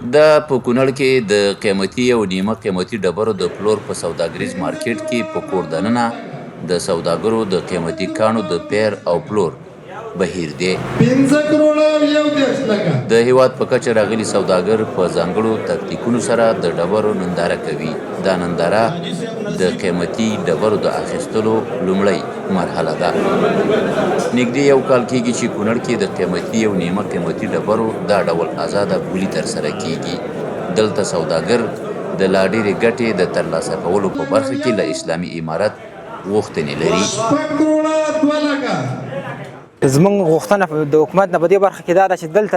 دا په کونړ کې د قیمتي او نیمه قیمتي ډبرو د پلور په سوداګریز مارکېټ کې په کور دننه د سوداګرو د قیمتي کاڼو د پېر او پلور بهیر دی. 5 کروړه او 31 لکه. د هېواد په کچه راغلي سوداګر په ځانګړو تکتیکونو سره د ډبرو ننداره کوي. دا ننداره د قیمتي ډبرو د اخیستلو لومړۍ مرحله ده. نږدې یو کال کېږي چې کونړ کې د قیمتي او نیمه قیمتي ډبرو دا ډول ازاده بولي ترسره کېږي. دلته سوداګر د لا ډېرې ګټې د ترلاسه کولو په برخه کې له اسلامي امارت غوښتنې لري. 6 کروړه 2 لکه. زمونږ غوښتنه د حکومت نه په دې برخه کې دا ده چې دلته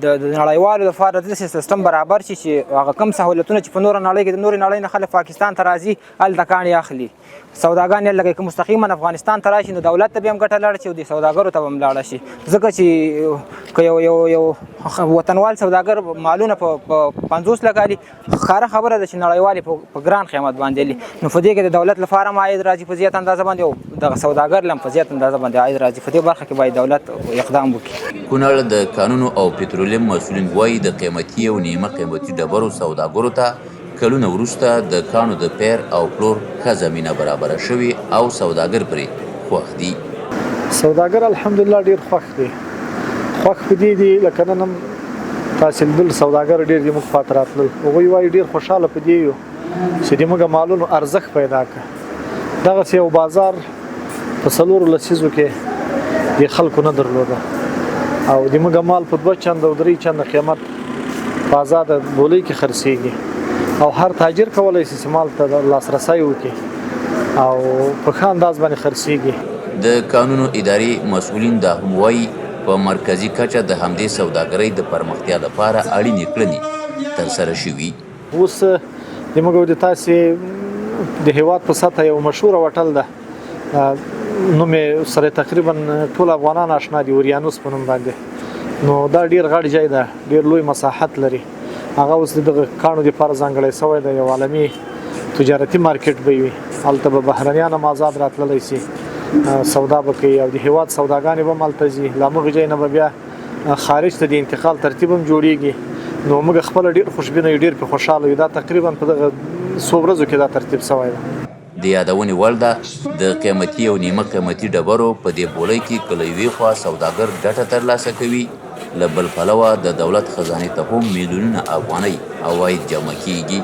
د نړیوالو لپاره داسې سیستم برابر شي چې هغه کم سهولتونه چې په نوره نړۍ کې د نورې نړۍ نه خلک پاکستان ته راځي، هلته کاڼي اخلي، سوداګان یې لکه که مستقیما افغانستان ته راشي نو دولت ته به هم ګټه لاړه شي او د سوداګرو ته به هم لاړه شي، ځکه چې که یو یو یو وطنوال سوداګر مالونه په 50 لکه اخلي، ښکاره خبره ده چې نړیوال یې په ګران قیمت باندې اخلي، نو په دې کې د دولت لپاره هم عاید راځي په زیات اندازه باندې او دغه سوداګر له هم په زیات اندازه باندې عاید راځي. په دې برخه کې باید دولت اقدام وکړي. کونړ د کانونو او پترولیم مسؤلین وايي، د قیمتي او نیمه قیمتي ډبرو سوداګرو ته کلونه وروسته د کاڼو د پېر او پلور ښه زمینه برابره شوې او سوداګر پرې خوښ دي. سوداګر الحمدلله ډېر خوښ دي، خوښ په دې دي لکه نن هم تاسې لیدل سوداګر ډېر دي موږ خواته راتلل، هغوی وایي ډېر خوشحاله په دې یو چې د موږ مالونو ارزښت پیدا کړ. دغسې یو بازار په 4 لسیزو کې د خلکو نه درلوده او د موږ مال په 2 چنده او 3 چنده قیمت په ازاده بولۍ کې خرڅېږي او هر تاجر کولی شي چې مال ته لاسرسی وکړي او په ښه انداز باندې خرڅېږي. د کانونو ادارې مسؤلین دا هم وايي، په مرکزي کچه د همدې سوداګرۍ د پرمختیا لپاره اړینې کړنې ترسره شوي. اوس د موږ او د تاسې د هیواد په سطح یو مشهور هوټل ده، نوم یې سره تقریبا ټول افغانان آشنا دي، اوریانوس په نوم باندې. نو دا ډیر غټ ځای ده، ډیر لوی مساحت لري. هغه اوس د دغه کاڼو دپاره ځانګړی شوی دی، یو عالمي تجارتي مارکیټ به وي، هلته به بهرنیان هم ازاد راتللی شي، سودا به کوي او د هیواد سوداګانې به هم هلته ځي. له همغې ځای نه به بیا خارج ته د انتقال ترتیب هم جوړیږي. نو موږ خپله ډېر خوشبینه یو، ډېر پرې خوشحاله یو. دا تقریبا په دغه څو ورځو کې دا ترتیب شوی دی. د یادونې وړ ده، د قیمتي او نیمه قیمتي ډبرو په دې بولۍ کې که له یوې خوا سوداګر ګټه ترلاسه کوي، له بل پلوه د دولت خزانې ته هم میلیونونه افغانۍ عواید جمع کېږي.